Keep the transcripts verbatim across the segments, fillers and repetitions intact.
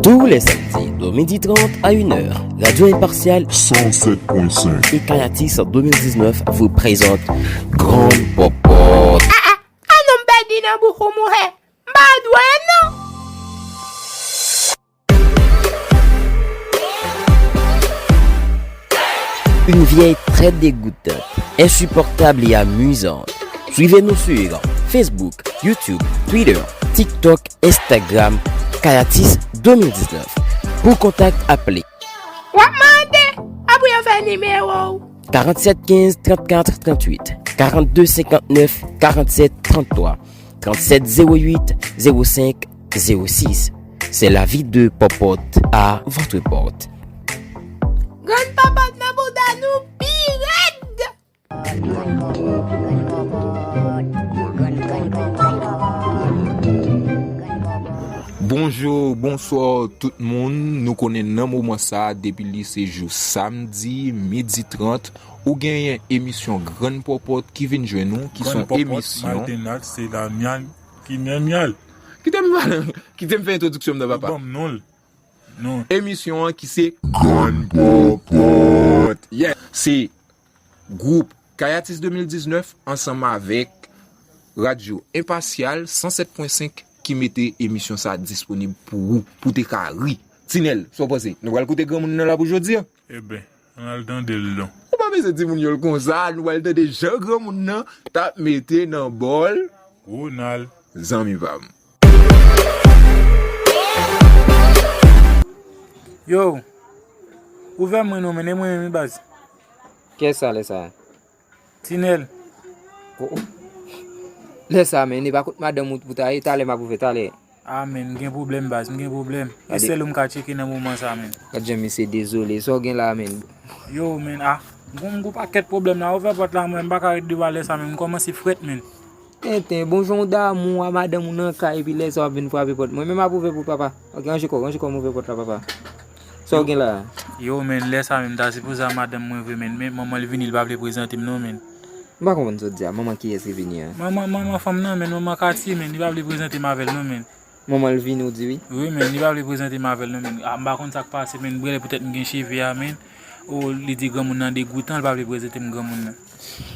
Tous les samedis de midi trente à une heure, Radio Impartial cent sept point cinq et Kayatis deux mille dix-neuf vous présentent Grann Pòpòt. Ah, ah, ah, non, m pèdi nan bouch ou, monchè. M pa dwe, non. Une vieille très dégoûtante, insupportable et amusante. Suivez-nous sur Facebook, YouTube, Twitter, TikTok, Instagram, Kayatis deux mille dix-neuf. Pour contact, appelez W ap mande, apre yo fè nimewo w. quarante-sept quinze trente-quatre trente-huit, quarante-deux cinquante-neuf quarante-sept trente-trois, trente-sept zéro huit zéro cinq zéro six. C'est la vie de Popote à votre porte. Grann Popote nan bouda nou pi rèd. Bonjou, bonswa tout moun. Nou konnen nan moman sa, depi li se jou samdi, midi trant, ou genyen emisyon Grann Pòpòt ki vin jwenn nou, ki se yon emisyon. Grann Pòpòt, Maltenat, se Damian ki menm yal. Kite m pale, kite m fè entwodiksyon m nan, papa. Ou ban m non l. Non. Emisyon an ki se Grann Pòpòt. Yeah. Se gwoup Kayatis de mil diznèf ansanm avèk Radyo Enpasyal san sèt pwen senk ki mete emisyon sa a disponib pou ou, pou te ka ri. Tinèl, sa w panse? Nou pral koute granmoun nan la pou jodi a? Eben, ann al tande l non. Ou pa bezwen di moun yo l konsa, nou pral tande jan granmoun nan t ap mete nan bòl. Ronald. Zanmi pa m. Yo, ouvè mwen non, men e mwen menm wi baz. Kiyès sa lè sa? Tinèl. Oh, oh. Lè sa, men, e pa kot madanm ou pou ta ye, talè m ap ouvè, talè. Ah, men, m gen pwoblèm, baz, m gen pwoblèm. E sèl ou m ka tcheke nan moman sa, men. Gad jan misye dezole, sa w gen la, men? Yo, men, ah, m gon, m gon pakèt pwoblèm la, ouvè pòt la, mwen, m pa ka ret deyò a lè sa, men, m kòmanse frèt, men. Tenten, bon jan w damou a madanm ou nan kay, epi lè sa w ap vin frape pòt. Mwen menm ap ouvè pou papa. Ok, ranje kò w, ranje kò w, m ouvè pòt la, papa. Sa w gen la a? Yo, men, lè sa menm, ta sipoze a madanm mwen vre, men, men manman l vini, li pa vle prezante m non, men. M pa konprann sa w di a. Manman kiyès ki vini an? Manman, manman fanm nan, men, manman Katie, men, li pa vle prezante m avè l non, men. Manman l vini, ou di wi? Wi, men, li pa vle prezante m avè l non, men. Ah, m pa konn sa k pase, men, m genlè poutèt m gen cheve a, men. Oh, li di granmoun nan degoutan, li pa vle prezante m granmoun nan.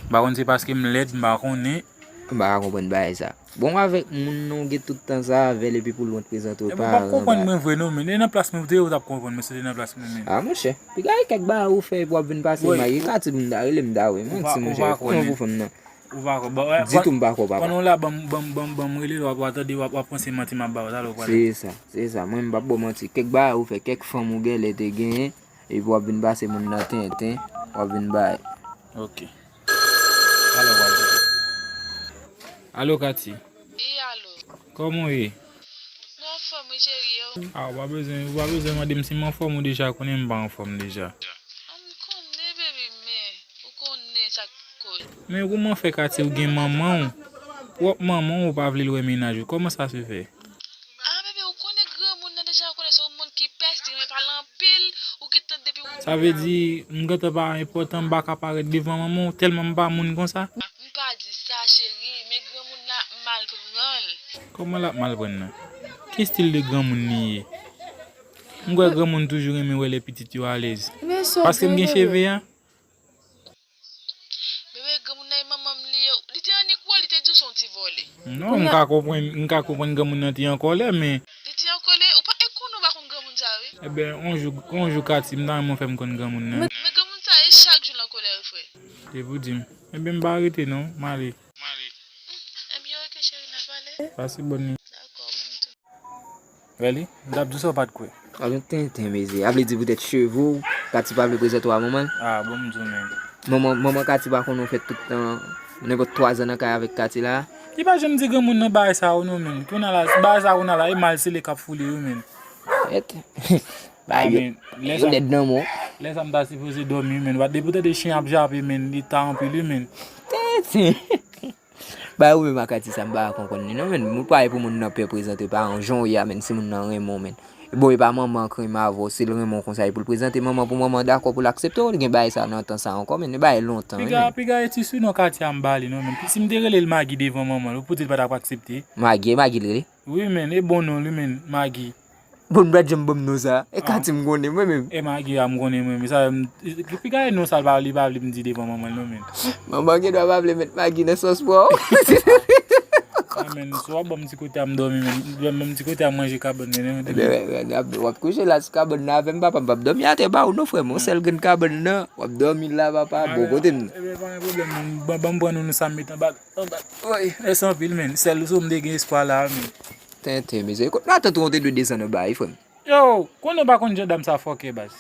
M pa konn se paske m lèd, m pa konnen. M pa ka konprann bagay sa. Bon, avèk moun nan w gen tout tan sa avè l epi pou l wont prezante w pa. Ebyen, w p ap konprann mwen vre non, men. E nan plas mwen ou te ye, ou t ap konprann mwen si w te nan plas mwen, men. Ah, monchè. Piga e kèk bagay ou fè epi w ap vin pase m a ye. Katie pou m ta rele m ta wè. Manti, monchè. Kòman pou fanm nan? Ou pa kwè, ba, ba, ditou m pa kwè, papa. Pandan w la, ban m, ban m, ban m, ban m rele l, w ap, w ap tande, w ap, w ap panse manti m ap ba w, talè w pral. Se sa, se sa. Mwen, m p ap ba w manti. Kèk bagay ou fè, kèk fanm ou genlè te genyen, epi w ap vin pase moun nan tenten, w ap vin bay. Ok. Talè w pral. Alo, Katie. Wi, alo. Kòman w ye? Mwen anfòm wi, cheri, e ou? Ah, ou pa bezwen, ou pa bezwen mande m si m anfòm, ou deja konnen m pa anfòm deja. Ah, m konnen, baby, men ou konnen sa k koz. Men kòman fè, Katie, ou gen manman w, pwòp manman w, ou pa vle l wè mennaj ou? Kòman sa se fè? Ah, baby, ou konnen granmoun nan deja, ou konnen se yon moun ki pès, li renmen pale anpil, ou gentan depi ou... Sa vle di, m gentan pa enpòtan, m pa ka parèt devan manman w, tèlman m pa moun konsa? M pa di sa, cheri, men granmoun nan ap mal pran l. Kòman l ap mal pran l nan? Ki estil de granmoun li ye? M kwè granmoun toujou renmen wè lè pitit yo alèz. Paske m gen cheve a? Bebe, granmoun nan e manman m li ye. Li te annik wè w, li te di w se yon ti vòlè. Non, m ka konprann, m ka konprann granmoun nan te an kòlè, men... Li te an kòlè? Ou pa, e konnen ou pa konn granmoun sa, wi. Eben, yon jou, yon jou, Katie, m ta renmen w fè m konn granmoun nan. Men, men granmoun sa, e chak jou l an kòlè, wi, frè. Se pou di m. Eben, m pa rete non, m ale. M ale. Ebyen, ok, cheri, n a pale. Pase bòn li. Dakò, mwen tou. Wè li? M t ap di w sa w pa t kwè. Gad yon tenten, mezye. A vle di poutèt cheve w, Katie pa vle prezante w a manman l? Ah, bon, m di w menm. Manman, manman Katie pa konnen w fè tout tan, nenpòt twa zan nan kay avèk Katie la? Li pa janm di granmoun nan bagay sa yo non, men. Kounye a la, bagay sa kounye a la, e mal sele k ap foule yo, men. Mèt. Bagay yo, yo lèd nan men w. Lè sa m ta sipoze dòmi, men. Depi w tande chen ap jape, men, li ta anpil, wi, men. Tenten. Bay ou menm ak Katie sa, m pa ka konprann li non, men. Ou pa gen pou moun nan pè prezante paran w jan w ye a, men, si moun nan renmen w, men. Bon, e pa manman an k renmen avè w, si l renmen w konsa, e pou l prezante manman pou manman dakò pou l aksepte w, li gen bagay sa nan tan sa ankò, men li bagay lontan, wi, piga, men. Piga e ti sou non katye a m ba li, non, men. Si m te rele l Magi devan manman l, ou pou di l pa t ap aksepte? Magi, e Magi l rele? Wi, men, e bon non li, men, Magi. Bon, m pa t janm ban m non sa. E katye m konnen mwen menm. E Magi a m konnen mwen, men sa, m, piga e non sa l pa, li pa vle m di devan manman l, non, men. Manman gen dwa pa vle met Magi nan sòs pwa w. Ah, men, si w ap ban m ti kote a m dòmi, men, ban m ti kote a m manje kabann nan, men. Ebyen, w ap kouche la sou kabann nan avè m, papa, m p ap dòmi atè ba ou non, frè m. Yon sèl grenn kabann nan, w ap dòmi la, papa, bon kote m nan. Ebyen, pa gen pwoblèm, men, ban, ban m pran nou, nou sa m met anba, anba. Wi, mèsi anpil, men. Sèl sou m te gen espwa la, men. Tenten, mezanmi. Kot matant ou te dwe desann anba, wi, frè m? Yo, konnen w pa konn jan dam sa fòkè, baz.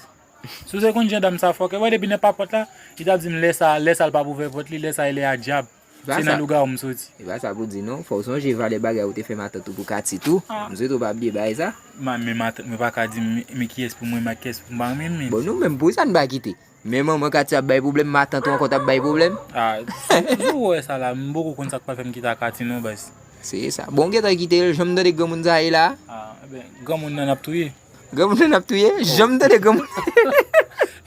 Si w te konn jan dam sa fòkè, wè depi nan papòt la, li t ap di m lè sa, lè sa l p ap ouvè pòt li, lè sa e lè a dyab. Se nan lougawou m soti. E pa sa pou di non, fò w sonje valè bagay ou te fè matant ou pou Katit ou. Ah. M swete w pa bliye bagay sa. Ma, men matant mwen pa ka di m, men kiyès pou mwen, ma kiyès pou m pa renmen, men. Bon, nou menm pou sa n pa kite. Men manman Katit ap bay pwoblèm, matant ou ankò t ap bay pwoblèm. Ah, si, si w wè sa la, m poko konn sa k pral fè m kite Katit non, baz. Se sa. Bon, gentan kite l, janm tande granmoun sa ye la? Ah, ebyen, granmoun nan ap touye. Granmoun nan ap touye? Janm tande granmoun.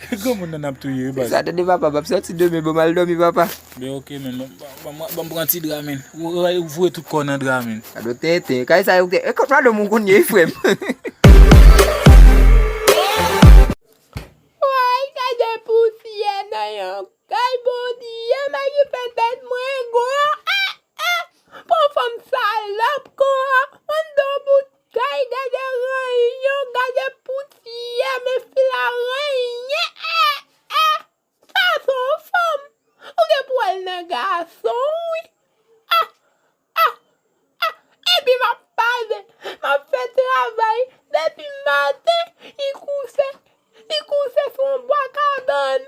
Granmoun nan ap touye, wi, baz. Sa tande papa, m ap sòti demen, bon, m al dòmi, papa. Ben, ok, men, ban, ban, ban, ban m pran ti dra, men. Ou, ou, ou voye tout kò nan dra, men. Sa dwe tenten. Kay sa yo te, e kot madanm ou kounye, frè m? Woy, gade pousyè nan yon kay, Bondye, Magi fè tèt mwen gwo. Ah, ah, pran fanm salòp kon an, anndan bout kay, gade ranyon, gade pousyè, men fi la renyen. Ah, ah, sa se yon fanm. Ou gen pou wè l nan gason, wi. Ah, ah, ah, epi m ap pale, m ap fè travay depi maten, li kouse, li kouse sou yon bwa kabann,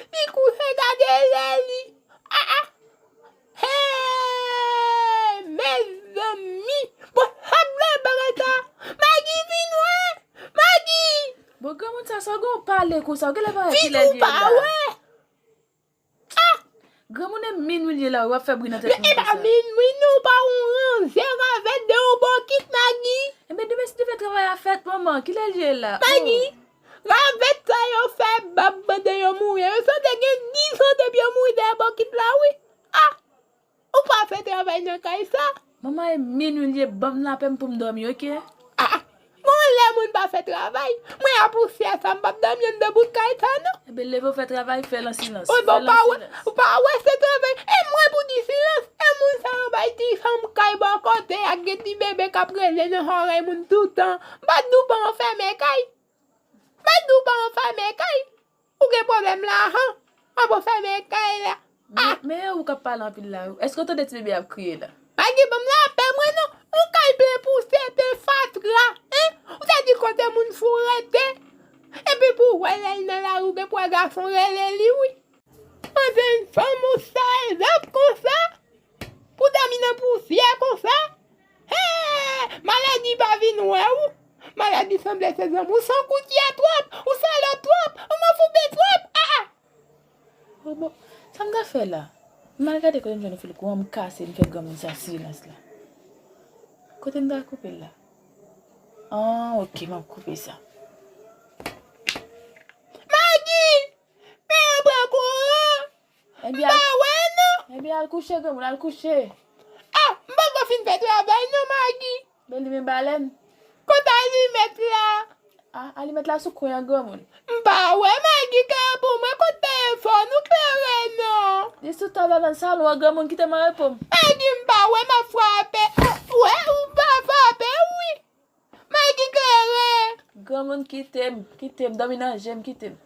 li kouse gade lè li. Ah, ah. Hey, mezanmi! Bon, sa vle bagay sa. Magi, vin wè! Magi! Bon, granmoun sa, sa w gen w pale konsa, w genlè pa wè kilè l ye la. Vin ou pa wè! Ah! Granmoun e minwi l ye la, w ap fè bri nan tèt moun konsa. Men e pa minwi non, ou pa yon ranze ravèt de yon bokit, Magi. Enben, demen si Dye vle travay a fèt, manman, kilè l ye la? Magi, ravèt sa yo fè bab pandan yo mouri. Yo sanble gen diz an depi yo mouri dèyè bokit la, wi. Ah! Ou pa fè travay nan kay sa? Manman, e minwi l ye, ban m lapè m pou m dòmi, oke? Ah, gon lè moun pa fè travay. Mwen a pousyè sa, m p ap dòmi anndan bout kay sa, non. Enben, leve w fè travay, fè l an silans. Wi, bon, ou pa wè, ou pa wè se travay. E mwen pou di silans. E moun sa yo bay ti fanm kay bò kote ak gen ti bebe k ap rele nan zòrèy moun toutan. M pa t di w pa anfèmen kay. M pa t di w pa anfèmen kay. Ou gen pwoblèm lajan, an bon fèmen kay la. Men, men e ou k ap pale anpil la. Èske w tande ti bebe ap kriye la? Magi, ban m lapè mwen non. Yon kay plen pousyè, plen fatra, en? Ou ta di kote moun fou rete. Epi pou w wè lè l nan lari, ou gen pou wè gason rele li, wi. Mwen se yon fanm ou salòp konsa? Pou dòmi nan pousyè konsa? Hey! Maladi pa vin wè w. Maladi sanble se zanmi w. Ou sankoutya twòp. Ou salòp twòp. Ou manfouben twòp. Ah, ah. Bon, bon. Sa m ta fè la? M al gade kote m jwenn yon fil kouran, m kase, m fè granmoun sa silans la. Kote m ta koupe l la? Ah, oke, m ap koupe sa. Magi! Men yo pran kouran. Ebyen, m pa wè non. Ebyen, al kouche, granmoun, al kouche. Ah, m poko fin fè travay non, Magi. Men limen balèn. Kote alimèt la? Ah, alimèt la sou kwen an, granmoun. M pa wè, Magi, klere pou mwen, kote telefòn ou klere non? Li sou tab la nan salon an, granmoun, kite m an repo m. Magi, m pa wè, m ap frape. Wè, ou pa frape, wi. Magi klere. Granmoun, kite m, kite m, dòmi nan je m, kite m.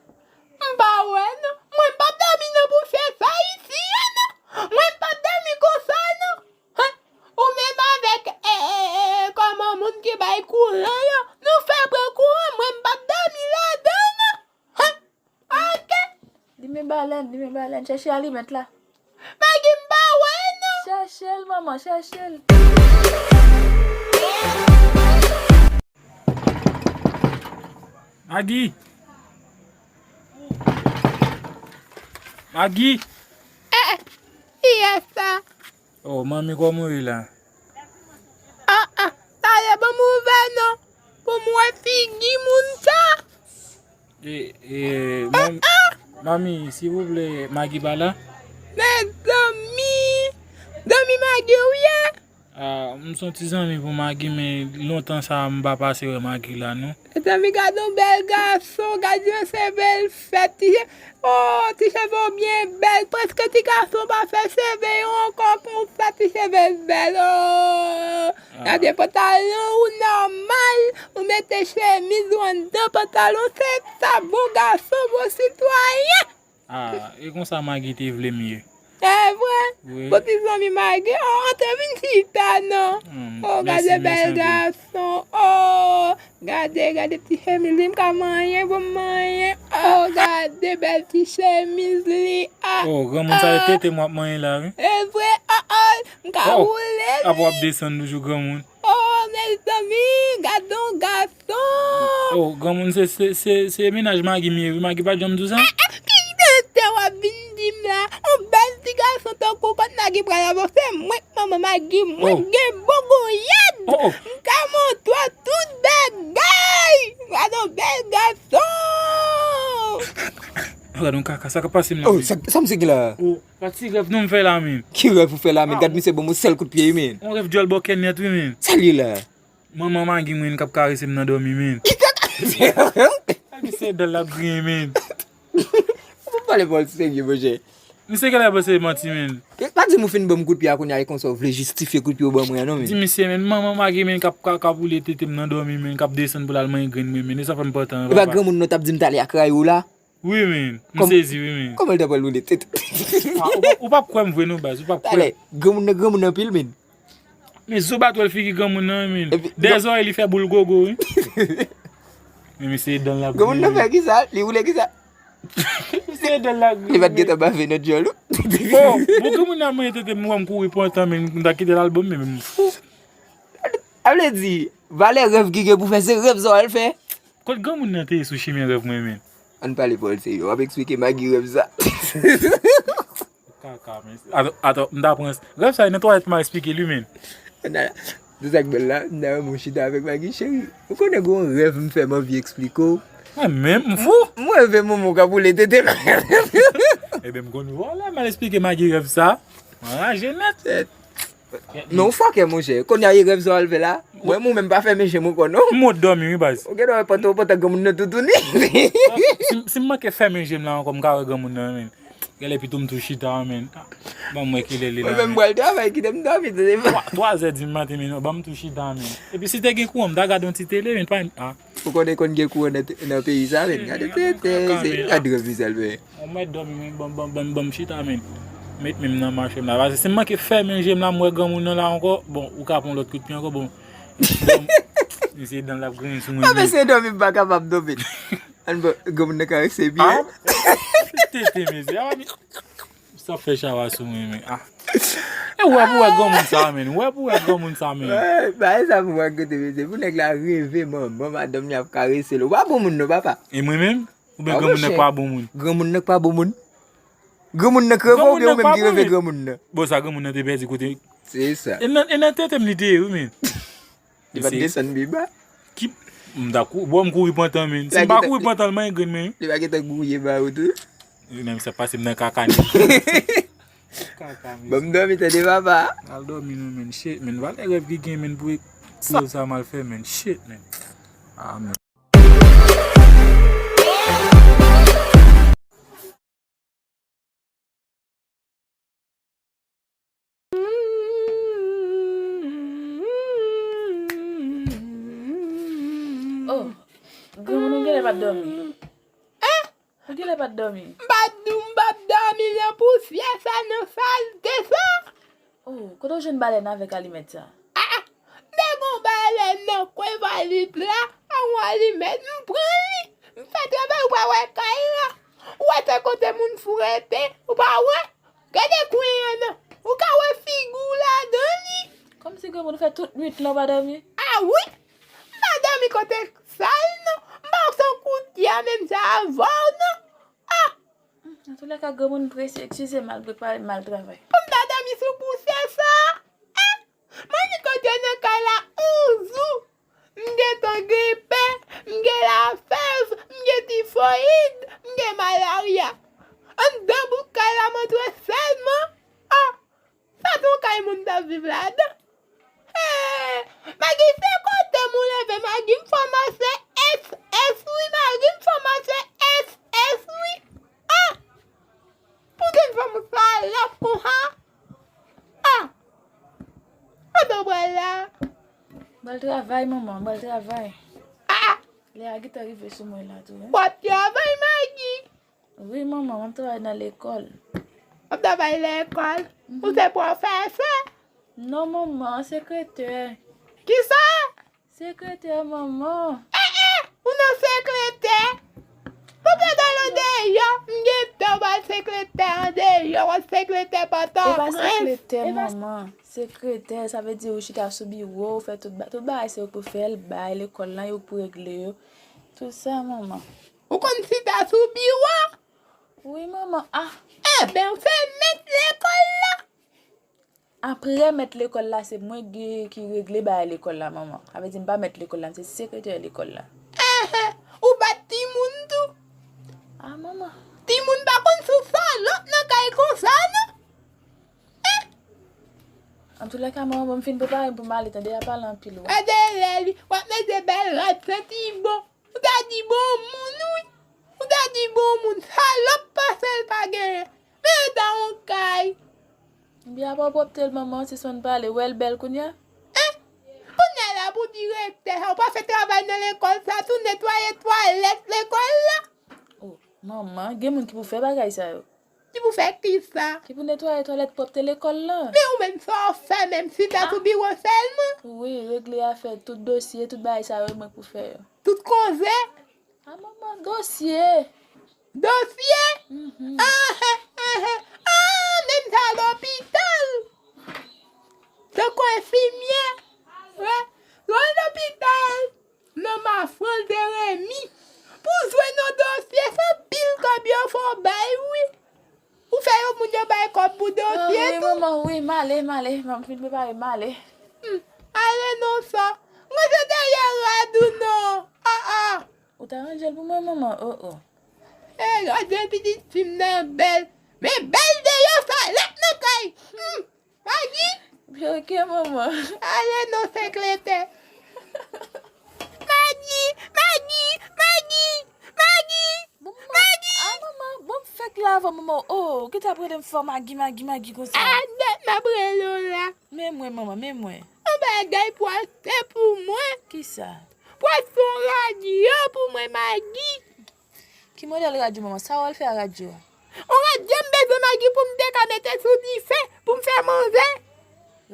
M pa wè non. Mwen p ap dòmi nan pousyè sa isi a non. Mwen p ap dòmi konsa non. Hen? Ou menm avèk, e, e, e, kòman moun ki bay kouran yo, nou fè pran kouran, mwen m p ap dòmi ladan non. Hen? Ok. Limen balèn, limen balèn. Chèche alimèt la. Magi, m pa wè non. Chèche l, manman, chèche l. Magi. Magi. Eh, eh, kiyès sa? Oh, manmi, kòman w ye la? Ah, ah, talè ban m ouvè non, pou m wè figi. E, e, manmi, silvouplè, Magi pa la? Mezanmi! Zanmi Magi ou ye? Ah, m se yon ti zanmi pou Magi, men lontan sa m pa pase wè Magi la, non. Mezanmi, gad yon bèl gason, gad yon se bèl fèt, ti je-, oh, ti cheve w byen bèl, prèske ti gason pa fè cheve yo ankò konsa, ti cheve bèl, oh. Gade pantalon ou nòmal, ou mete chemiz ou anndan pantalon, se sa bon gason, bon sitwayen. Ah, e konsa Magi te vle m ye. E vre? Wi. Bon ti zanmi Magi, oh, antre vin chita non. Hmm, oh, gade bèl gason. Oh, gade, gade ti chemiz li, m ka manyen, bon manyen. Oh, gade bèl ti chemiz li. Ah, oh, granmoun sa e tete m w ap manyen la, wi. E vre, oh, oh, m ka woule li. Apre w ap desann toujou granmoun. Oh, mezanmi, gad yon gason! Oh, granmoun, se, se, se, se mennaj Magi m ye, wi. Magi pa t janm di w sa? Ah, ah, ki tenten w ap vin di m la? Yon bèl ti gason tankou w, kot Magi pral avè w? Se mwen k manman Magi, mwen k gen bon gonyèt! Oh, oh. M ka montre w tout bagay! Gad yon bèl gason! Gad yon kaka, sa k ap pase m la? Oh, sa, sa misye gen la? Oh. Pa ti rèv non m fè la, men. Ki rèv ou fè la, men? Gad misye ban m yon sèl kout pye, men. Yon rèv dyòl bòkè nèt, wi, men. Sa l ye la? Manman Magi mwen k ap karese m nan dòmi, men. Gad misye dan l ap griyen, men. Ou pale pawòl serye, monchè. Misye genlè panse e manti, men. E pa di m ou fin ban m kout pye a kounye a, e konsa ou vle jistifye kout pye ou ban mwen an, non, men. Di misye, men, manman Magi, men, k ap, k ap, k ap woule tete m nan dòmi, men, k ap desann pou l al manyen grenn mwen, men. E sa fè m pantan, papa. E pa granmoun nan t ap di m talè a k rayi w la? Wi, men. M sezi, wi, men. Kòman l ta pral woule tèt? Ah, ou p ap, ou p ap kwè m vre non, baz. Ou p ap kwè m. Talè, granmoun nan, granmoun anpil, men. Men zo batwèl figi granmoun nan, men. Dèyè zòrèy li fè boul gogo, wi. Men misye dan l ap griyen. Granmoun nan fè kisa? Li woule kisa? Misye dan l ap griyen. Li pa t gentan bave nan dyòl ou. Oh, bon, granmoun nan mwen tete m wè m kouri pantan, men m ta kite l al ban m, men m fou. A vle di, valè rèv ki gen pou fè, se rèv zòrèy l fè. Kot granmoun nan te ye sou chimen rèv mwen, men? Ann pale pawòl serye, w ap eksplike Magi rèv sa. Kaka, men. Atò, atò, m ta pran rèv sa, e nan twalèt m al eksplike li, men. Ann ala, se sa k bèl la, m ta renmen w chita avèk Magi, cheri. Ou konnen gen yon rèv m fè m anvi eksplike w. Mwen menm, m fou. M reve moman w k ap woule tete m. Ebyen, m konn vòlè, m al eksplike Magi rèv sa. M anraje nèt. Men w fòkè, monchè. Kounye a, e rèv sa w al fè la? Mwen, ou menm pa fèmen je m ankò, non. M wont dòmi, wi, baz. Ou gen dwa wè pantan, pantan granmoun nan toutouni. Si, si m manke fèmen je m la ankò, m ka wè granmoun nan, men. Genlè pito m tou chita, men. Ban m wè kilè li la, men. Mwen menm, m pral travay, kite m dòmi, tande. Twa, twa zè di maten, men, ban m tou chita, men. Epi si te gen kouran, m ta gade yon ti tele, men, pa, ah. Ou konnen konn gen kouran nan, nan peyi sa, men. Gade tenten, se gad rèv li sa l fè. Mwen mèt dòmi, men, ban, ban, ban, ban m chita, men. Met men m nan mache m la. Paske si m manke fèmen je m la, m wè granmoun nan la ankò, bon, ou ka pran lòt kout pye ankò, bon. Bon, misye dan l ap griyen sou mwen, men. Mesye dòmi, m pa kapab non, men. Ann bon, granmoun nan karese byen. Ah, tete, mesye. Ah, men. Sa fè chawa sou mwen, men. Ah. E wè pou wè granmoun sa, men. Wè pou wè granmoun sa, men. Bagay sa pou wè kote, mesye. Pou nèg la reve manman, madanm li ap karese l. Ou pa bon moun non, papa. E mwen menm? Oubyen granmoun nan k pa bon moun? Granmoun nan k pa bon moun. Granmoun nan k reve w, oubyen ou menm ki reve granmoun nan? Bon, sa granmoun nan te pèdi kote. Se sa. E nan, e nan tete m li te ye, wi, men. Li pa t desann pi ba. Ki, m ta kou-, bon, m kouri pantan, men. Si m pa kouri pantan, l manyen grenn mwen. Li pa gentan gouye ba ou tou? Li menm sa pase m nan kaka nèt. Kaka, men. Bon, m dòmi tande papa. Al dòmi non, men. Shit, men. Valè rèv ki gen, men, pou, pou sa m al fè, men. Shit, men. Ah, men. Oh, granmoun, ou genlè pa t dòmi. Hein? Ou genlè pa t dòmi. M pa t di w m p ap dòmi nan pousyè sa, nan salte sa. Oh, kote w jwenn balèn avèk alimèt sa? Ah, ah, m te gen yon balèn nan kwen valis la, ak yon alimèt, m pran li. M fè travay, ou pa wè kay la. Ou wè se kote moun fou rete, ou pa wè? Gade kwen an non. Ou ka wè figi w ladan li. Kòmsi granmoun fè tout nwit lan w pa dòmi? Ah wi. M pa dòmi kote sa l non. M pa se yon koutye a menm sa avè w non. Ah! Antoulèka, granmoun prese, eskize m, al prepare m al travay. Pou m ta dòmi sou pousyè sa? Eh! Mwen ni kote nan kay la yon jou. M gentan gripe, m gen lafèv, m gen tifoyid. Ki se kote m ou leve, Magi, m fè w mache S S wi, Magi, m fè w mache S S wi. Ah! Pou gen fanm salòp konsa. Ah! Kote w pral la? M pral travay, manman, m pral travay. Ah! Lè a gentan rive sou mwen la tou, wi. W ap travay, Magi? Wi, manman, m ap travay nan lekòl. W ap travay lekòl? Ou se pwofesè? Non, manman, sekretè. Kisa? Sekretè, manman. Eh, eh, ou nan sekretè? Papa, al andeyò, m gen tan w al sekretè andeyò, w al sekretè Pòtoprens. E pa sekretè, manman. Sekretè, sa vle di ou chita sou biwo, ou fè tout ba-, tout bagay se ou k pou fè l, bay lekòl lan, yo k pou regle yo. Tout sa, manman. Ou konn chita sou biwo? Wi, manman. Ah! Enben, ou se mèt lekòl la? Apre mèt lekòl la, se mwen ki, ki regle bagay lekòl la, manman. Sa vle di m pa mèt lekòl la, m se sekretè lekòl la. Enhen, ou bat timoun tou? Ah, manman. Timoun pa konn sou salòp nan kay konsa, non? Antoulèka, manman, bon, m fin prepare m pou m ale, tande, y ap pale anpil, wi. Gade lè li, w ap mete bèl rad santi bon. Ou ta di bon moun, wi. Ou ta di bon moun, salòp pase l pa genyen. Men dan yon kay. Byen, apa w pwòpte l, manman, se son pale, wè l bèl kounye a? Hein? Kounye a la pou direktè sa, ou pa fè travay nan lekòl sa tou, netwaye twalèt lekòl la? Oh, manman, gen moun ki pou fè bagay sa yo. Ki pou fè kisa? Ki pou netwaye twalèt, pwòpte lekòl lan. Men ou menm sa w fè menm, chita sou biwo sèlman? Wi, regle afè, tout dosye, tout bagay sa yo, mwen pou fè yo. Tout koze? A manman, dosye. Dosye? Mhm. Anhan, anhan. Ah, menm sa lopital. Tankou enfimyè. Wè, lò lopital. Nan Mafrans de Remi. Pou jwenn yon dosye, se anpil kòb yo fè w bay, wi. Ou fè yon moun yo bay kòb pou dosye tou? Wi, manman, wi, m ale, m ale. M fin prepare, m ale. Hmm, ale non sa. Mwen se dèyè rad ou non. Ah, ah. Ou ta ranje l pou mwen, manman? Oh, oh. E, rad pitit fi m nan bèl. Men bèl deyò sa, lèt nan kay. Hmm. Magi! Byen, oke, manman. Ale non, sekretè. Magi! Magi! Magi! Magi! Bon, manman. Magi! Ah, manman, bon, m fèk la avan, manman. Oh, ou gentan ap rele m fò Magi, Magi, Magi konsa. Ah, dat m ap rele w la. Men mwen, manman, men mwen. Yon bagay pou achte pou mwen. Kisa? Pou achte yon radyo pou mwen, Magi. Ki modèl radyo, manman? Sa w al fè a radyo a? On radyo m bezwen, Magi, pou m te ka mete sou dife, pou m fè manzè.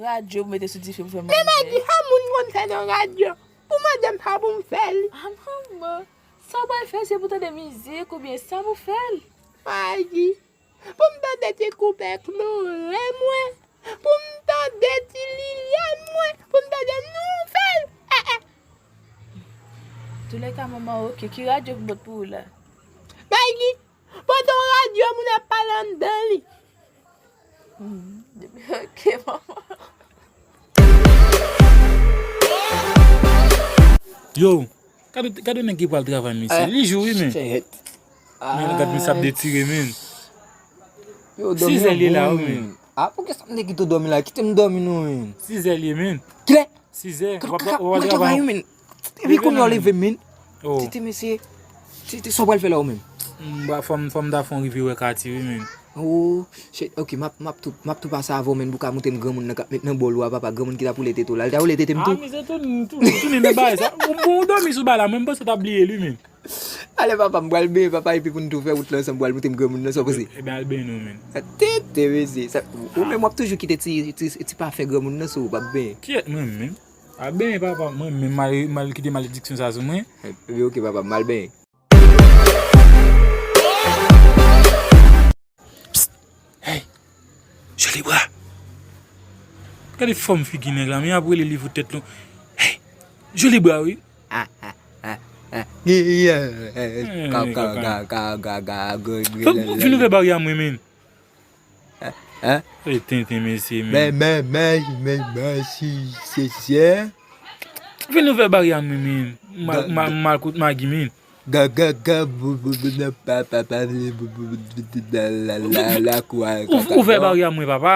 Radyo pou mete sou dife pou fè manzè? Men Magi, sa moun konn fè nan radyo? Pou mande m sa pou m fè l. Ah, manman, sa w pral fè, se pou tande mizik oubyen sa pou fè l? Magi, pou m tande ti koupè Klore mwen, pou m tande ti Liliane mwen, pou m tande nouvèl. Eh, eh. Toulèka, manman, oke, ki radyo pou m pot pou ou la? Magi, pote yon radyo moun ap pale anndan li. Hmm, oke, manman. Yo, gade, gade nèg ki pral travay, mesye. Eh, li jou, wi, men. Shit. Men gad misye ap detire, men. Yo, dòmi. Sizè li ye la, wi, men. Ah, poukisa m te kite w dòmi la? Kite m dòmi non, men. Sizè li ye, men. Kilè? Sizè. Kaka, w ap, w ap travay, men. Epi kounye a w leve, men. Oh. Tete, mesye. Tete, sa w pral fè la, ou menm? M ba, fò m, fò m ta fè yon rive wè katye, wi, men. Oh, shit, ok, m ap, m ap tou, m ap tou pase avè w, men, pou w ka montre m granmoun nan k ap met nan bòl ou a, papa, granmoun ki ta poule tete w la. Li ta poule tete m tou. Ah, mizè, tounen, tounen, tounen nan bagay sa. Ou, ou dòmi sou bagay la, mwen, m panse w ta bliye l, wi, men. Ale, papa, m pral benyen, papa, epi pou n tou fè wout la ansanm, pral montre m granmoun nan, sa w panse? Ebyen, al benyen non, men. Tete, mesye, sa, ou menm w ap toujou kite ti, ti, ti pafen granmoun nan sou ou, p ap benyen. Kiyès mwen menm? Al benyen, papa, mwen menm, mal, mal kite malediksyon sa sou mwen. Ebyen, ok, papa, m al benyen. Psst! Hey! Joli bra! Gade fòm figi nèg la, men ap rele li pou tèt lon. Hey! Joli bra, wi. Ah, ah, ah, ah. Vin ouvè baryè a mwen, men. Hein? E tenten, mesye, men. Men, men, men, men, men, si, si, si, hein? Vin ouvè baryè a mwen, men. Mal, mal, mal kout Magi, men. Ga, ga, ga, bou, bou, bou, nan, pa, pa, pa, vle, bou, bou, bou, bou, la, la, la, la, kou a, ou, kaka, ou fè non. Baryè a mwen, papa.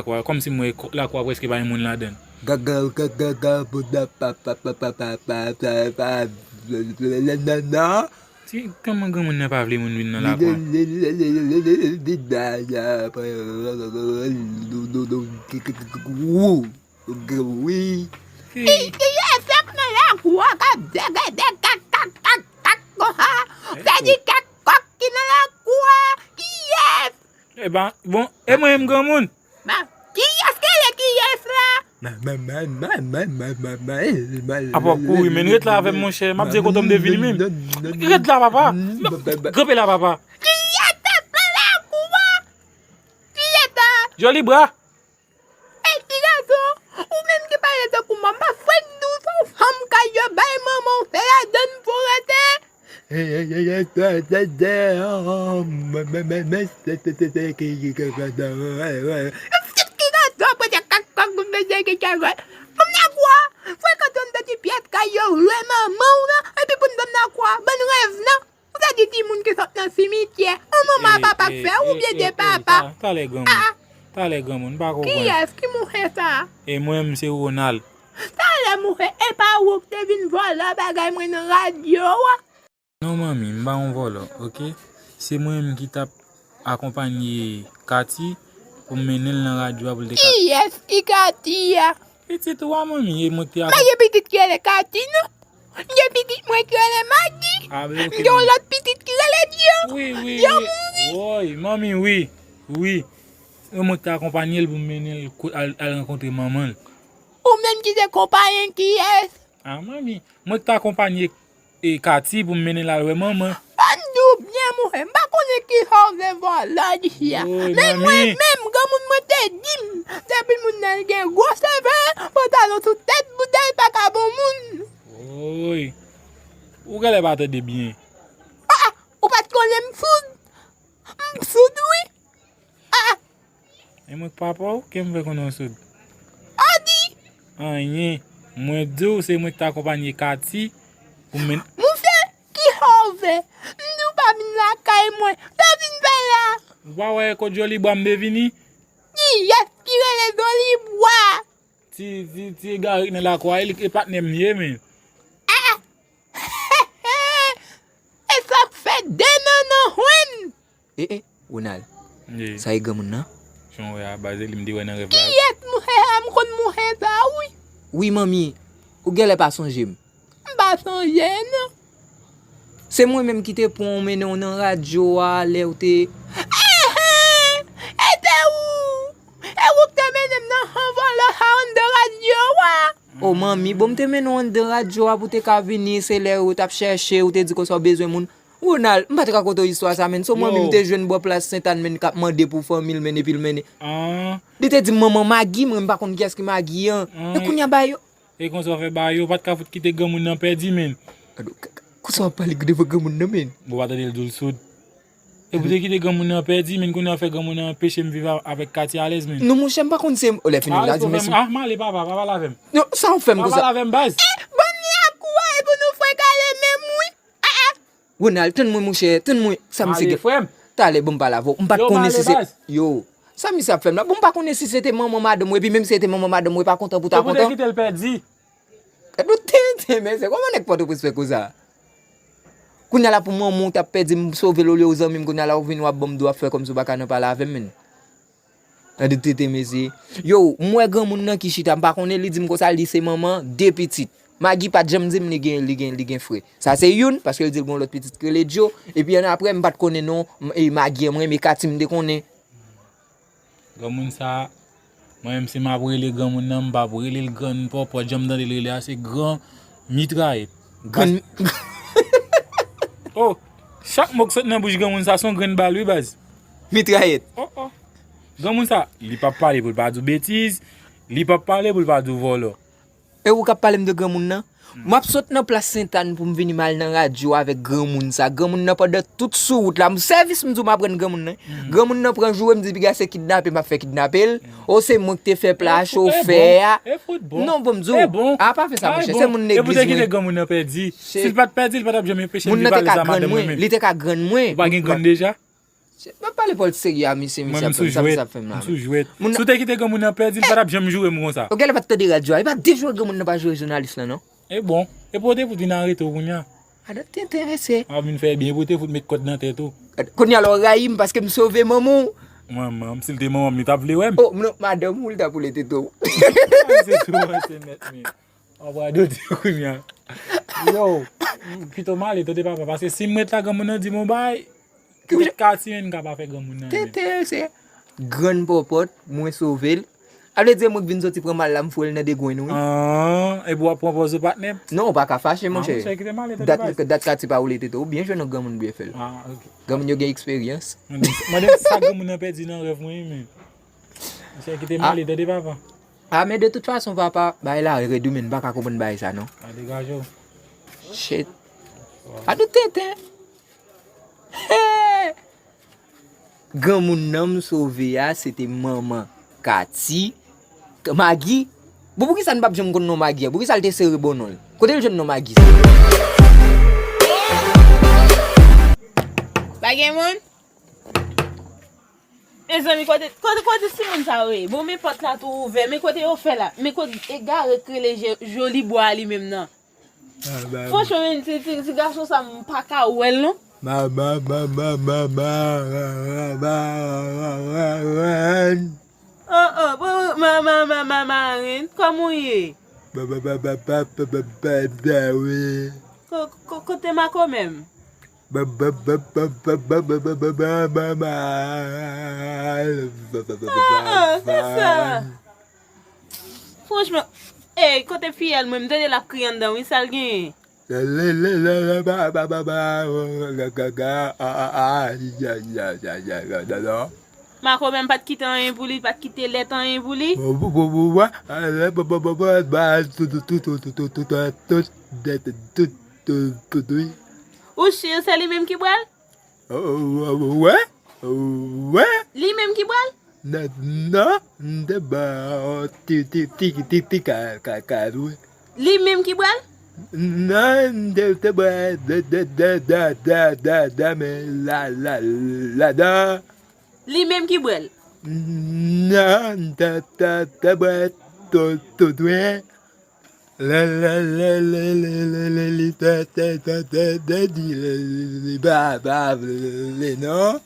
lakwa, kòmsi m wè lakwa prèske pa gen moun ladan l. Ti kòman granmoun nan pa vle moun vin nan lakwa. Wi. Kiyès k nan lakou a k ap dègèdè kak kak kak kak konsa? Sa di kèk kòk ki nan lakou a. Kiyès? Epa, bon, e mwen menm granmoun. Kiyès ki rele kiyès la? Apa w ap kouri, men ret la avè m, monchè. M ap di kote m te vini menm. Ret la, papa. Kanpe la, papa. Kiyès k nan lakou a? Kiyès sa? Joli bra. E ki rezon? Ou menm ki pale tankou manman, fwèt dous, ou fanm kay yo bay manman w, se ladann pou rete. Ki rezon pou te kak kòk pou mesye ki kè vre? Fanm nan kwa? Frekante yon ti pyès kay yo, lwe manman w nan, epi pou n fanm nan kwa? Bann rèv nan. Ou ta di timoun ki sot nan simityè, an manman a papa k fè, oubyen de papa? Talè granmoun. Talè granmoun, m pa konprann. Kiyès ki mouche sa? E mwen menm se Ronald. Talè mouche, e pa ou k te vin vòlò bagay mwen nan radyo a? Non manmi, m pa yon vòlò, oke? Se mwen menm ki t ap akonpanye Katy pou m mennen l nan radyo a pou l te ka... Kiyès ki Katy a? Pitit ou a manmi, e mwen ki te... M pa gen pitit ki rele Katy non. M gen pitit mwen ki rele Magi. M gen yon lòt pitit ki rele Dyo. Wi, wi, Dyo wi. Woy, manmi, wi. Wi. E mwen ki te akonpanye l pou m mennen l al, al rankontre manman l. Ou menm ki te konpayen kiyès? A manmi, mwen ki te akonpanye e Katy pou m mennen l al wè manman. Ban m di w byen mouche, m pa konnen kisa w vle vòlò isit a. Men mwen menm, granmoun mwen te di m, depi moun nan gen gwo seve, pantalon sou tèt boudèy pa ka bon moun. Woy. Ou genlè pa tande byen. A, a, ou pa t konnen m soud? M soud wi. A, a. E mwen k papa w, ke m fè konnen w soud? Adi! Anyen. Mwen di w se mwen ki t akonpanye Katy pou m men... Mouche, kisa w vle? M di w pa vin lakay mwen. Sa w vin fè la? Ou pa wè kot Jolibwa m te vini? Kiyès ki rele Jolibwa? Ti, ti, ti egare k nan lakou a, e li, e patnè m li ye, men. A! E sa k fè de nannan hwenn? E, e, Ronald. Sa e granmoun nan? Jan w wè a, baz, e li m te wè nan rèv la. Kiyès mouche sa? M konn mouche sa, wi. Wi, manmi, ou genlè pa sonje m. M pa sonje, non. Se mwen menm ki te pran w mennen w nan radyo a lè w te... Enhen! E te ou! E ou k te mennen m nan chan vòlò sa anndan radyo a? O manmi, bon, m te mennen w anndan radyo a pou w te ka vini, se lè yo t ap chèche, ou te di konsa w bezwen moun. Ronald, m pa t ka konte w istwa sa, menn. Se mwen menm te jwenn bò plas Sentàn, menn, k ap mande pou fanmi l, menn, epi l mennen. Li te di m manman Magi, mwen m pa konn kiyès ki Magi an. Men kounye a ba yo. E konsa w fè ba yo, ou pa t ka fout kite granmoun nan pèdi, menn. Konsa w ap pale devan granmoun nan, menn? Bon, w pa tande l di w l soud. E pou te kite granmoun nan pèdi, menn, kounye a w fè granmoun nan anpeche m viv a-, avèk Katy alèz, menn. Non, monchè, m pa konn se, o, lè fini, la di mèsi. Ah, m ale, papa, pa pale avè m. Non, sa w fè m konsa? Pa pale avè m, baz. Eh, bann lakou a, e pou nou frekale menm, wi. Ah, ah. Ronald, tann mwen, monchè, tann mwen, sa misye gen. Talè, ban m pale avè w. M pa t konnen si se, yo, sa misye ap fè m la. Bon, m pa konnen si se te manman madanm ou, epi menm si se te manman madanm ou, e pa kontan pou ta kontan. Ou te kite l pèdi. Gad yon tenten, mesye, kòman nèg Pòtoprens fè konsa? Kounye a la pou manman w t ap pèdi m sove l olye w zanmi m, kounye a la ou vini w ap ban m do ap fè kòmsi w pa ka nan pale avè m, menn. Tande tenten, mesye. Yo, m wè granmoun nan ki chita, m pa konnen, li di m konsa, li se manman de pitit. Magi pa t janm di m li gen, li gen, li gen frè. Sa se youn, paske l di l gen yon lòt pitit ki rele Djo. Epi annapre, m pa t konnen non, m, e Magi an, m renmen Katy, m te konnen. Granmoun sa, mwen menm si m ap rele granmoun nan, m p ap rele l grann pòpò, jan m tande l rele a, se gran mitrayèt. Grann... Oh, chak mo k sot nan bouch granmoun sa, se yon grenn bal, wi, baz. Mitrayèt. Oh, oh. Granmoun sa, li p ap pale pou l pa di w betiz, li p ap pale pou l pa di w vòlò. E ou k ap pale m de granmoun nan? M ap sot nan plas Sentàn pou m vini m al nan radyo avèk granmoun sa. Granmoun nan pandan tout sou wout la, m sèvis m di w m ap rann granmoun nan. Granmoun nan pran joure m di piga se kidnape m ap fè kidnape l. O se mwen ki te fè pla chofè a. Non, bon, m di w, a pa fè sa monchè, se moun negliz mwen. Granmoun nan pèdi. Si l pa t pèdi, li pa t ap janm enpeche m vin pale sa madanm mwen menm. Li te ka grann mwen. Ou pa gen grann deja? M ap pale pa w serye a misye, misye ap fè m sa, misye ap fè m la. M sou jwèt. Si w te kite granmoun nan pèdi, li pa t ap janm joure m konsa. Ok, li pa t tande radyo a. Li pa t de jou granmoun nan pa joure jounalis lan, non. E bon, e pou w te fout vin arete w kounye a. Adan tenten mesye. A vin fè byen, e pou w te fout met kòd nan tèt ou. Kounye a la w rayi m paske m sove manman w. Manman m, si l te manman m, li t ap vle wè m. Oh, non, madanm ou, li t ap woule tete w. Se tou, se mèt men. W ap radote kounye a. Yo, pito m ale, tande papa, paske si m ret la, granmoun nan di m yon bagay, Tout katye menm ka pa fè granmoun nan anyen. Tete, se grann pòpòt, mwen sove l. A vle di, mwen k vin soti pran mal la, m foure l nan de grenn, wi. Ah, epi w ap pran pòz ou patnè? Non, ou pa ka fache, monchè. Dat, dat katye pa woule tete, ou byen jwenn yon granmoun byen fè l. Ah, ok. Granmoun yo gen eksperyans. Mande m sa granmoun nan pèdi nan rèv mwen, men. Monchè, kite m ale, tande papa. Ah, men de tout fason, papa, bagay la rèd, wi, men m pa ka konprann bagay sa, non. A degaje w. Shit. Pa dout tenten. Hey! Granmoun nan m sove a, se te manman Kati. Magi. Bon, poukisa n p ap janm konn non Magi a? Poukisa l te sere bon non l? Kote l jwenn non Magi sa? Pa gen moun? Mezanmi, kote, kote, kote timoun sa yo ye? Bon, men pòt la tou ouvè, men kote yo fè la? Men kote egare k rele je-, Joli Bwa a li menm nan? Franchman, men, ti, ti, ti gason sa, m pa ka wè l, non. Oh, oh, ma, ma, ma, ma, marenn, kòman w ye? Ko-, ko-, kote makomè m? Ah, ah, se sa. Franchman, ey, kote fiyèl mwen, m tande l ap kriye anndan, wi, sa l genyen? Makomè m pa t kite anyen pou li, pa t kite lèt anyen pou li. Ou si se li menm ki bwè l? Wè, wè. Li menm ki bwè l? Non, non, m te ba ti, ti, ti, ti, ti ka, ka, ka, wi. Li menm ki bwè l? Non, m te, te bwè de, de, de, de, de, de, de, men la, la, ladan. Li menm ki bwè l? Non, m te, te, te bwè tout, tout, wi. La, la, la, la, la, la, la, li te, te, te, te, te di, li, li, li pa, pa vle, non.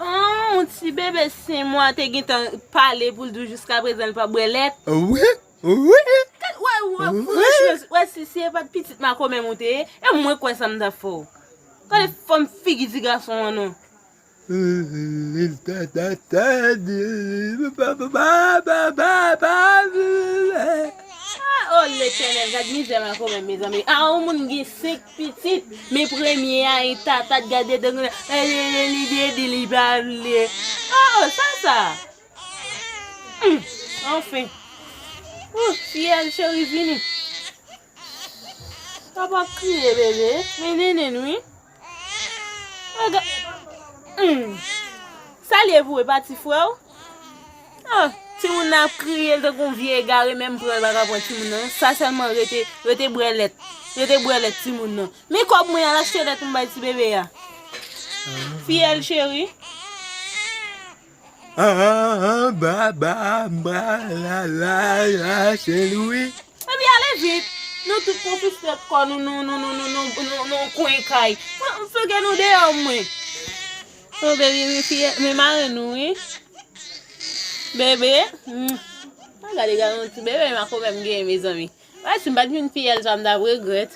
Oh, yon ti bebe senk mwa te gentan pale pou l di w jiskaprezan li pa bwè lèt. Wi, wi. Wè, wè, franchman, wè, si, si e pa t pitit makomè m ou te ye, e mwen kwè sa m t ap fè w. Gade fòm figi ti gason an non. Li ta, ta, ta, di, pa, pa, pa, pa, pa, pa, pa, pa. Ah, oh, Letènèl, gad mizè makomè, mezanmi. Ah, yon moun gen senk pitit, men premye a, e tata, gade, li, li, li, li pa vle. Oh, oh, sa, sa. Hmm, anfen. Ouh, fiyèl cheri vini. Papa kriye, bebe. Men nenenn, wi. Aga-, hmm. Sa l ye pou e pa ti frè w? Ah, timoun nan ap kriye, l tankou yon vye egare, menm pran, l pa ka pran timoun nan. Sa sèlman rete, rete bwè lèt. Rete bwè lèt timoun nan. Men kòb mwen al achte lèt m bay ti bebe a. Fiyèl cheri. Ah, ah, ah, ba, ba, ba, la, la, la, Saint Louis. Epi ale vit. Nou tout konfis tèt kò nou, nou, nou, nou kwen kay. Fouke nou deyò mwen. Oh, baby, men fiyè, men marenn nou, wi. Bebe. Mm. Gade, gade yon ti bebe, makomè m genyen, mezanmi. Ay, si m pa t jwenn fiyèl sa, m t ap regrèt.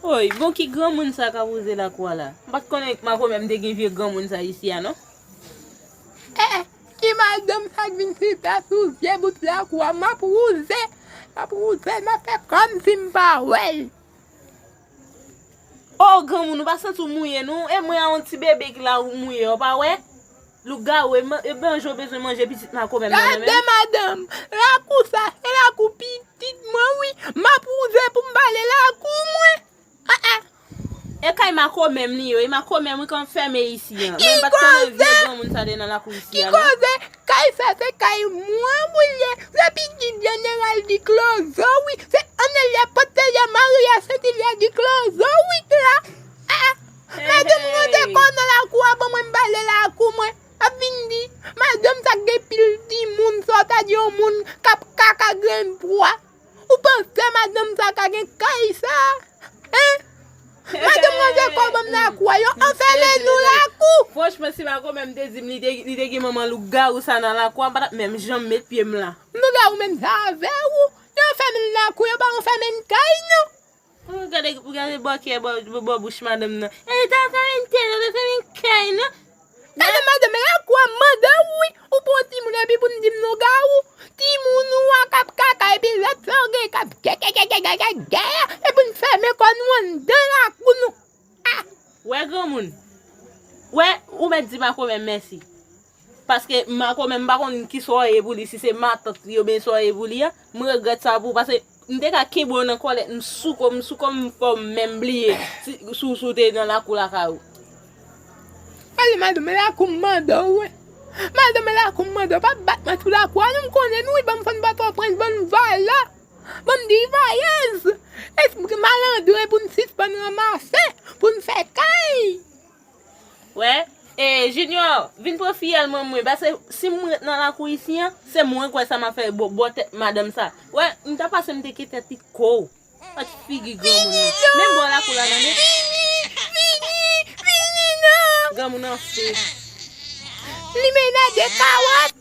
Oy, bon ki granmoun sa k ap wouze lakou a la? M pa t konnen makomè m te gen vye granmoun sa isi a, non. Eh, ki madanm sa k vin chita sou vye bout lakou a? M ap wouze, m ap wouze, m ap fè kòmsi m pa wè l. Oh, granmoun, ou pa santi w mouye, non? E mwen a yon ti bebe ki la ou mouye, ou pa wè? Lougawou, e man- e banjo bezwen manje pitit makomè m nan men. Gade, madanm, lakou sa, se lakou pitit mwen, wi. M ap wouze pou m pale lakou mwen. Ah, ah. E kay makomè m li ye, e makomè m wi k ap fèmen isi an. Men m pa t konnen vye granmoun sa te nan lakou isi a non. Ki koze? Kay sa se kay mwen pou l ye. Se pitit jeneral Diklozo, wi. Se Anelya Potelya Maria Sentilya Diklozo, wi, la. Ah, ah. Madanm rantre kò nan lakou a, ban mwen m pale lakou mwen. Ap vin di, madanm sa gen pil timoun, sa w ta di yon moun k ap kaka grenn pwa. Ou panse madanm sa ka gen kay sa? Hein? Madanm rantre kò ban m lakou a, yo anfèmen nou lakou. Franchman, si makomè m te di m li te, li te gen manman lougawou sa nan lakou a, m pa t ap menm janm met pye m la. Lougawou menm sa avè w. Yo anfèmen l lakou, yo pa anfèmen l kay, non. Oh, gade, gade bòkyè bò, bò, bò bouch madanm nan. E ta fè men tè, ta fè men kay, non. Gade madanm, e lakou a mande w, wi. Ou pran timoun epi pou n di m lougawou. Timoun ou a k ap kaka epi lòt sa w gen k ap gè, gè, gè, gè, gè, gè, gè. Epi n fèmen kò nou anndan lakou nou. Ah! Wè granmoun. Wè, ou mèt di makomè m mèsi. Paske makomè m pa konn kisa w ye pou li, si se matant li oubyen sa w ye pou li a. M regrèt sa pou ou, paske m te ka kenbe w nan kòlèt, m sou kò, m sou kò m fè w menm bliye si, si w, si w te nan lakou lakay ou. Ale madanm, e lakou m mande w, wi. Madanm, e lakou m mande w, pa bat mwen sou lakou a, non, m konnen nou, wi, bann fanm Pòtoprens, bann vòlò. Bann divayèz! Espri malandren pou n sispann ranmase, pou n fè kay! Wè, e, Junior, vin pran fiyèl mwen mwen, paske si m ret nan lakou isi an, se mwen k wè sa m ap fè bò, bò tèt madanm sa. Wè, m ta pase m te kite tèt li kou. Wè figi granmoun nan. Menm bò lakou la nan men. Vini, vini, vini non! Granmoun nan fou. Li mennen de kawòt.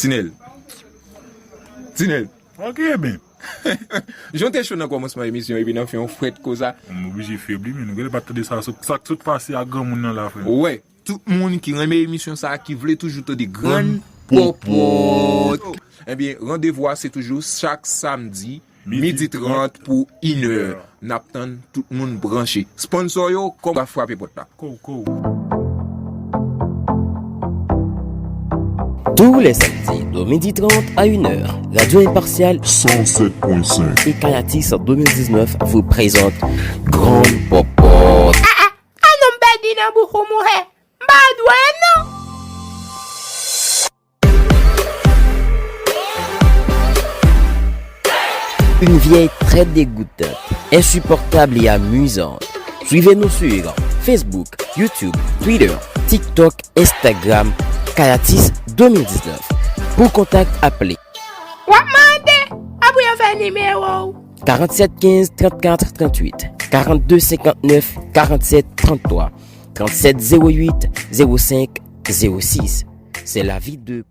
Tinèl. Tinèl. Ok, ben. Jan te cho nan kòmansman emisyon epi nan fen yon frèt konsa. M oblije febli, men nou genlè pa t tande sa, sa k sot pase ak granmoun nan la, frè. Wè, tout moun ki renmen emisyon sa a, ki vle toujou tande Grann Pòpòt. Ebyen, randevou a se toujou chak samdi, midi trant pou inè. N ap tann tout moun branche. Sponsor yo, kòm ka frape pòt la. Kou, kou. Tous les samedis de midi trente à une heure, Radio Impartiale cent sept point cinq et Kayatis deux mille dix-neuf vous présente Grann Pòpòt. Ah, ah, ah, non, m pèdi nan bouch ou, mouche. M pa dwe, non. Une vieille très dégoûtante, insupportable et amusante. Suivez-nous sur Facebook, YouTube, Twitter, TikTok, Instagram, Kayatis deux mille dix-neuf. Pour contact, appelez. W ap mande, apre yo fè nimewo w. Quarante-sept quinze trente-quatre trente-huit, quarante-deux cinquante-neuf quarante-sept trente-trois, trente-sept zéro huit zéro cinq zéro six. C'est la vie de